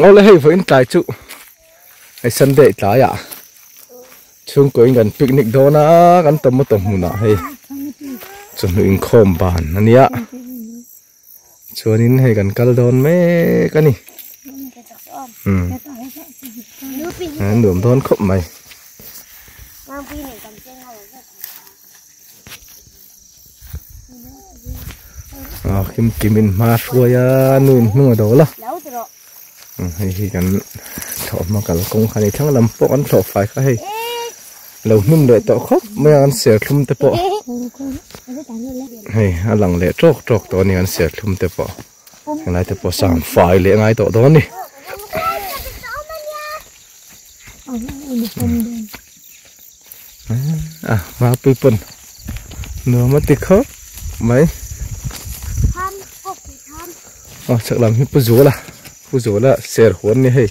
Awle hei vawiin tlai chu hei Sunday tlaiah chhungkawiin kan picnic dawn a kan tomato hmunah hei chawhnu inkhawm ban a nia chuanin hei kan kal dawn mek a ni umm a nuam dawn khawp mai. Ah kim kim in hma hruai a nu in hnung a dawl a hei hi kan thlawh hma kal kawng kha a ni thlang lam pawh kan thlawh fai kha hei lo hnum leh tawh khawp mai a kan serthlum te pawh hei a lang leh tawk tawk tawh a ni kan serthlum te pawh helai te pawh sang fai leh ngai tawh dawn a ni. A mapui pawn nuam a ti khawp mai aw chhak lam hi pu Zuala pu Zuala ser huan a ni hei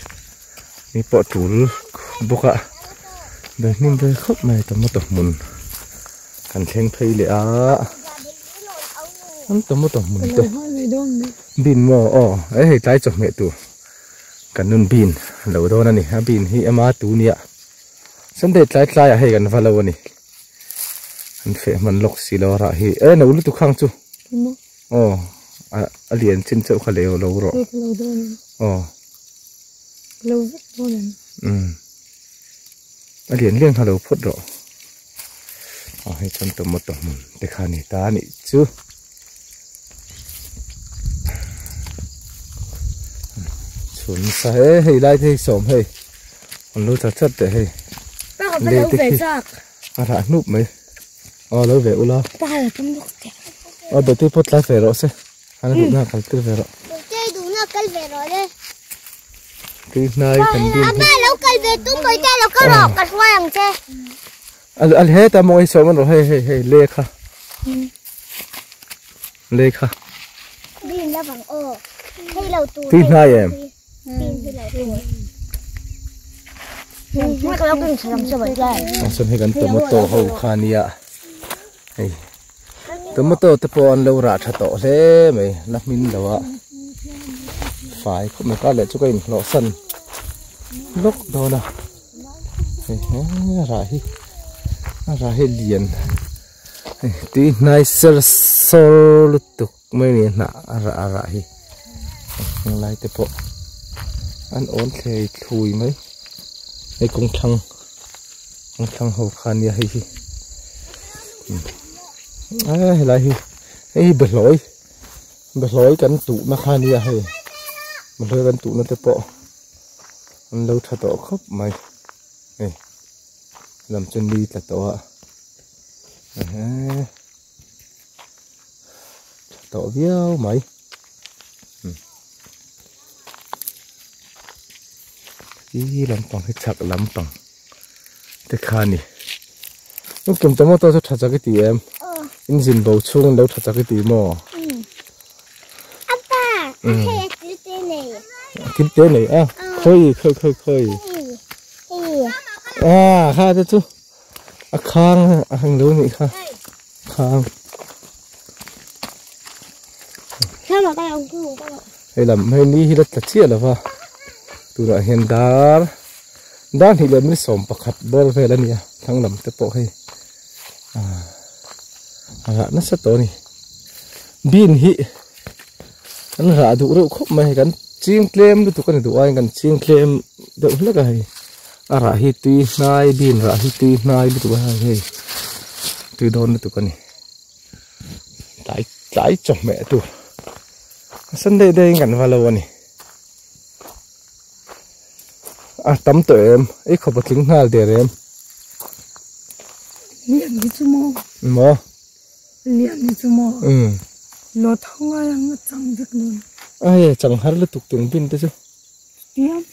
ni pawh tul bawk a be hnim ve khawp mai tomato hmun kan thleng phei leh a an tomato hmun te bin maw aw hei tlai chawhmeh tur kan nun bin lo dawn a ni a bin hi ema tu nia. Sunday tlai tlai ah hei kan va lo a ni an feh hman lawk si lo a rah hi e no lutuk khang chu aw a lian chin chauh kha leh lo rawh aw um a lian lian kha lo phawt rawh aw hei chuan tomato hmun te kha a ni ta a nih chu. Chhun sa he hei lai te hi sawm hei an lo chat chat teh hei le te khi a rah hnup mai aw lo ve ula aw bete pawh tlai ve rawh se an duh na kal tir ve rawh kal ve rawh le tui hnai kan din hi lo kal ve tum mai te lo kal rawh ka hruai ang che Al heta maw hei sawm an rawh hei hei hei le kha le kha Bin la vang aw hei lo tur tui hnai em bin hi lo tur Ang sawn hei kan tomato ho kha nia hei tomato te pawh an lo rah tha tawh hle mai la hmin lo a fai khawp mai kar leh chu ka inhlawh san lawk dawn a. A rah hi a rah hi lian hei tui hnai ser sawr lutuk mai a ni a hnah a rah a rah hi heng lai te pawh an awn thlei thlui mai hei kawng thlang kawng thlang ho kha ania hei hi a helai hi hei hi behlawi behlawi kan tuhna kha ania hei behlawi kan tuhna te pawh. An lo tha tawh khawp mai hei lam chu ni tla tawh a ehe tha tawh viau mai i lampang hi chhak lampang te kha a ni kum tomato chu tha chak i ti em in zin bo chhung in lo tha chak i ti maw. Thil te nei a khawi khawi khawi khawi a kha te chu a khang a hang lo nih kha khang hei lam hei ni hi la tla chiah lo va tunah hian dar dar hnih leh minute 11 bawr vel a ni a thlang lam te pawh hei a rah nasa tawh a ni bean hi an rah duh reuh khawp mai kan ching tlem lutuk a ni duh aiin kan ching tlem deuh hlek a hei a rah hi tui hnai bean rah hi tui hnai lutuk a hei tui dawn lutuk a ni tlai tlai chawhmeh tur a sen daih daih in kan va lo a ni a tam tawh em ei khawp a tling nghal der em lian hi chu maw maw lian hi chu maw um lo tho ngai ang a chang vek nun ai chang har lutuk tung bin te chu tiam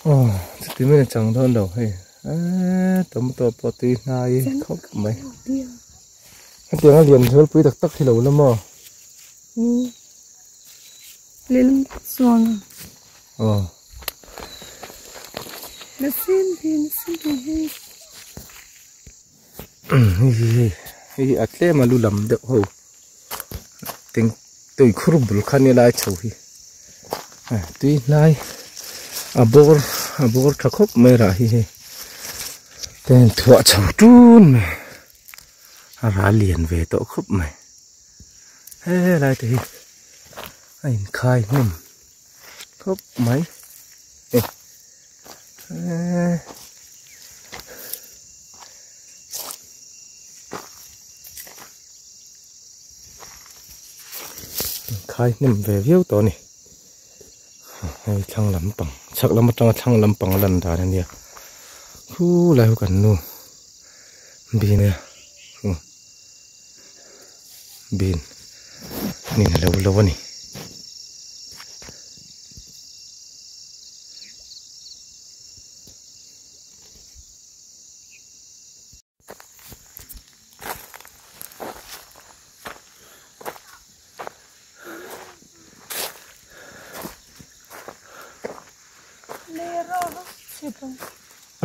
oh chuti mai a chang dawn lo hei eh tomato pawh tui hnai khawp mai hetiang a lian zual pui tak tak hi lo la maw lehlam chuan aw na sin hi na sin hi hei hi hei a tlem a lu lam deuh ho teng tui khur bul kha ni lai chho hi. Tui hnai a bawr a bawr tha khawp mai rah hi hei ten thuah chho tun mai a ral lian ve tawh khawp mai he lai te hi a inkhai hnem khawp mai e eee. Khai hnem ve viau tawh a ni hei thlang lampang chhak lam atanga thlang lampang a lan dan a nia khu lai ho kan nu bin a bin ni lo lo a ni.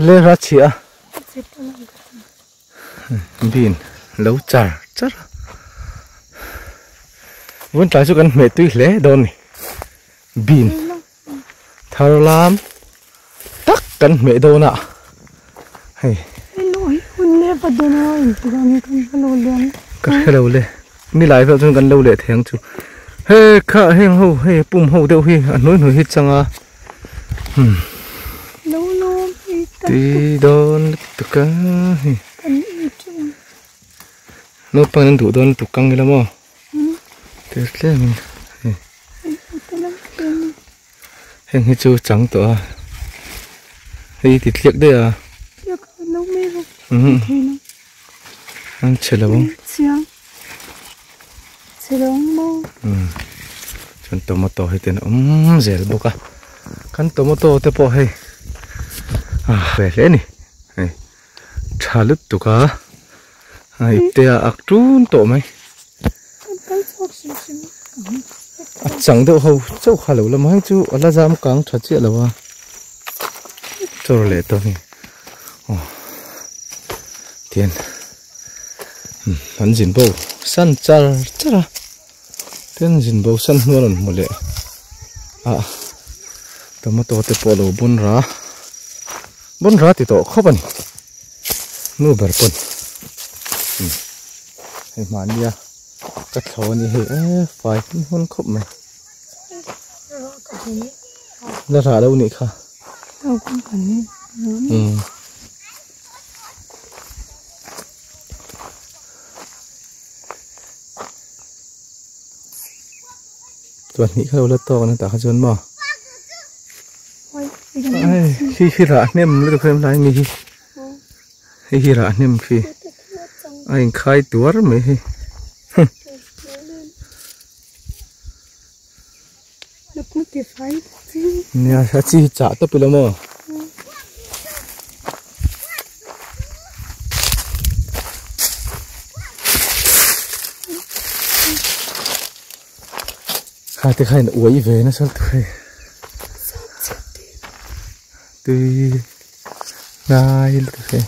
Lera chhia bin lo char char a vun tlai chu kan hmeh tui hle dawn ni bin thar lam tak kan hmeh dawn a hei ka hre lo le nilai vel chuan kan lo leh thei ang chu he kha heng ho hei pum ho deuh hi a hnuai hnuai hi chang a hmm tui dawn lutuk a hei naupang an duh dawn lutuk kang ila maw tel tlem in hei heng hi chu chang tawh a hei ti tliak daih a an chhe lo ang chuan tomato hi ten a awm zel bawk a kan tomato te pawh hei a ve hle a ni hei tha lutuk a. A ipte a ak tun tawh mai. A chang deuh ho chauh kha lo la mai chu a la zam kang tha chiah lo a. Chawr leh tawh hi. Aw. Tian. An zin bo san char char a. Tian zin bo san hnuai rawn hmu leh. A tomato te pawh lo bun ra. Bun ra ti tawh khawp a ni. Nu ber pawn hei mahnia ka thlo a ni hei e fai hun hun khawp mai la rah lo nih kha umm chuan hnih kha lo la tawk a ni tah kha chuan maw. Hei khi khi rah hnem lutuk em lai mi hi hei hi rah hnem khi a inkhai tuar mai hei nia a chi hi chah tawp ila maw. Kha te khain uai ve nasa lutuk hei tui ngai lutuk hei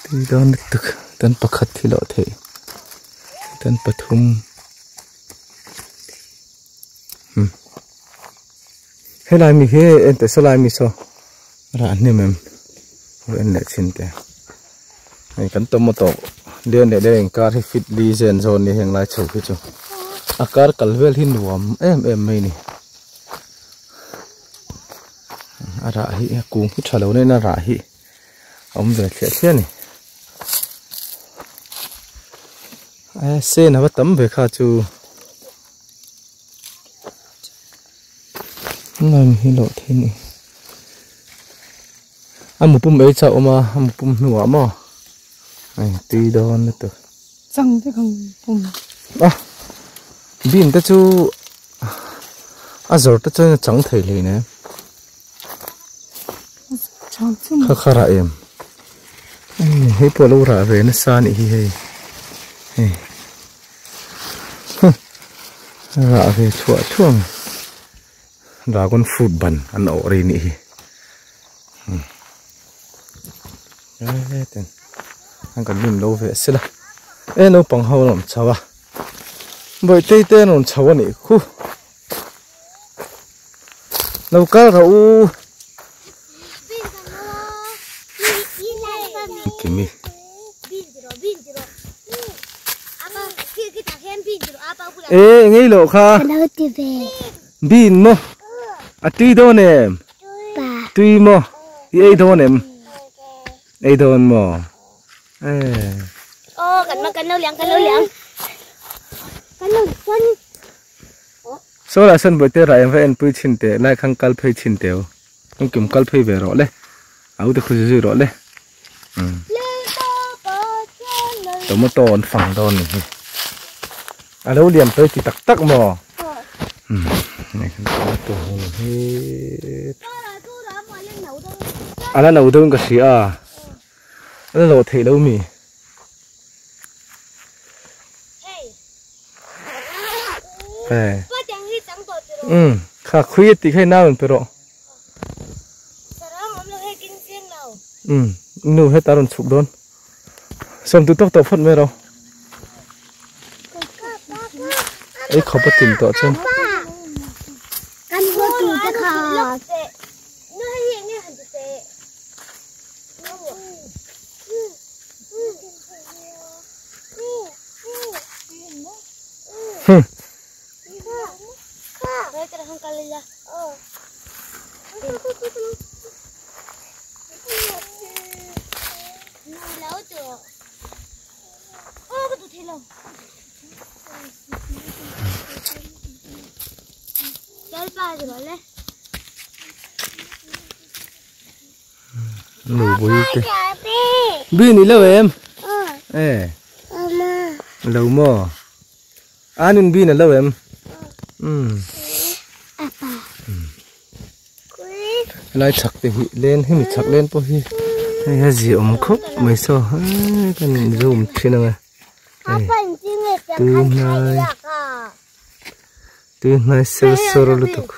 tui dawn lutuk tan pakhat hi loh theih tan pathum hmm helai mi hi enteh saw lai mi saw rah hnem em en leh chhin teh. Hei kan tomato lian leh lian inkar hi fit li zen zawn ni heng lai chho khi chu a kar kal vel hi nuam em em mai ni a rah hi a kung hi tha lo na in a rah hi a awm ve thliah thliah a ni e sen a va tam ve kha chu nang hi loh theih a ni. A mupum ei chauh awm a, a mupum hnuah maw a intui dawn lutuk. Chang te kha pum. A bean te chu a zawr te chuan a chang thei hlei nen. Kha kha rah em. Hei pawh lo rah ve nasa a nih hi hei. Hei. Rah ve thuah thuah ang. Dragon fruit ban an awh rei nih hi an kan lim lo ve sela e naupang ho an awm chho a bawihte te an awm chho a nih khu. Lo kal rawh u. Kimi. E ngei lo kha. Bin mo. A tui dawn em? Tui mo. I ei dawn em? Ei dawn mo. E. Ô, kan ma kan lo liang kan lo liang. Kan lo kan. Saw lah sawn bawihte rah eng va en pui chhin teh lai khan kal phei chhin teh u. Engkim kal phei ve rawh le. A ute khu zui rawh le. Umm. Tomato an fang dawn ni hi. A lo lian tawih ti tak tak maw? Umm. Hei kan tomato ho ni hi. A la no deuhin ka hria a. A la lawh theih lo mi. Umm kha khui a tih kha i nau in pe rawh. Umm nu heta rawn chhuk dawn. Sawm tu tawk tawh phawt mai rawh. Ei khawp a tin tawh chuan. Hmm. Nu bui te. Bi ni lo em? E. Lo maw? Anin bi na lo em? Um. Helai chhak te hi len hemi chhak len pawh hi hei a zia awm khawp mai saw hei kan zoom thin ang e. Tui hnai tui hnai ser sawr lutuk.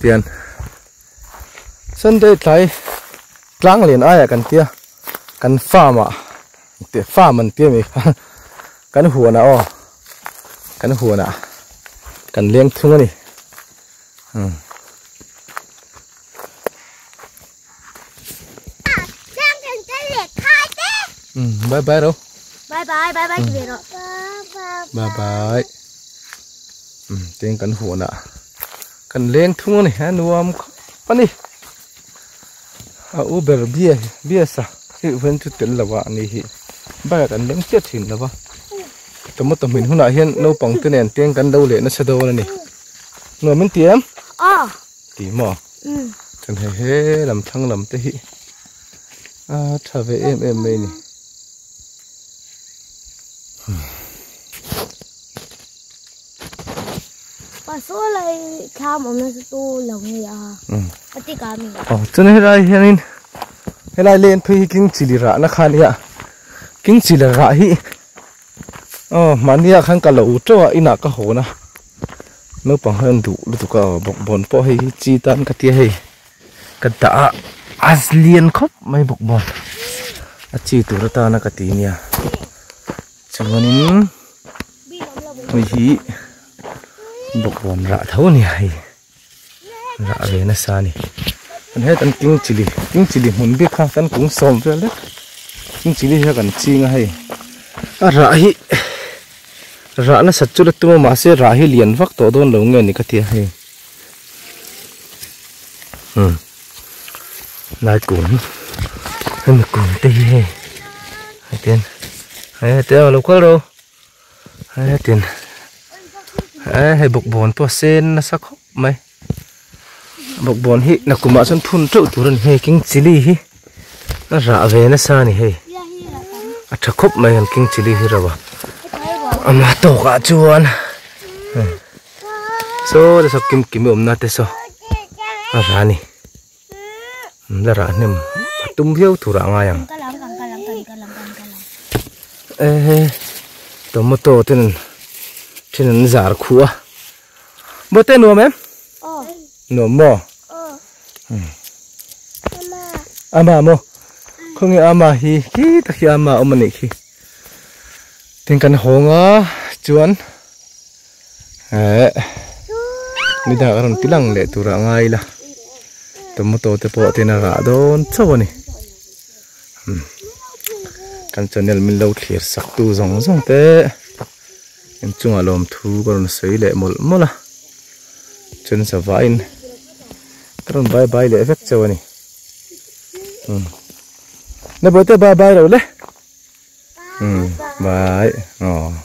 Tian Sunday tlai tlang lian aia kan tia kan farm ah te farm an tia mai kha kan huan ah aw kan huan ah kan leng thung a ni umm. Bye bye ro. Bye bye bye bye ti ro. Bye bye. Teng kan huan ah kan leng thung a ni a nuam khawp a ni. A u ber bia bia sa hi ven chu tel lo a ni hi bike ah kan leng chiah thin lo va. Tomato hmin hunah hian naupang te nen teng kan lo leh nasa dawn a ni. Nuam in ti em? Aw. Ti maw? Chuan hei he lam thlang lam te hi a tha ve em em mai a ni. Pasaw lai thlam awm nasa chu lo nge a a ti ka mi. Aw chuan helai hianin helai len phei hi king chili rahna kha a nia king chili rah hi aw mahnia khan ka lo teuh a inah ka hawn a. Naupang hian duh lutuk a bawkbawn pawh hei hi chi tan ka tia hei ka dah a a lian khawp mai bawkbawn a chi tur atana ka ti nia chuanin hei hi bawkbawn rah tho a ni hei rah ve nasa a ni chuan hetan king chilli king chilli hmun bik kha kan kung sawm vel vek king chilli hi kan ching a hei a rah hi. Rah nasat chu la tum a mahse rah hi lian vak tawh dawn lo nge ni ka tia hei umm lai kung hemi kung te hi hei hetian hei hetiang a lo kal ro hei hetian eh hei bawkbawn pawh a sen nasa khawp mai bawkbawn hi nakumah chuan phun teuh tur a ni hei king chilli hi a rah ve nasa a ni hei a tha khawp mai an king chilli hi rauh a ama tawkah chuan saw te saw kim kim awmna te saw a rah a ni la rah hnem a tum viau turah a ngai ang ehe tomato ten then an zar khuh a. Bawte nuam em? Nuam maw? Ama maw? Khawnge ama hi khi tak hi ama awm a nih khi. Tin kan hawng a chuan eh nidang a rawn ti lang leh tur ah ngai ila tomato te pawh tin a rah dawn chauh a ni umm kan channel min lo thlir sak tu zawng zawng te inchungah lawmthu ka rawn sawi leh mawlh mawlh a chuan zavaiin ka rawn bye bye leh vek chauh a ni umm na bawihte bye bye lo le. Umm bye aw.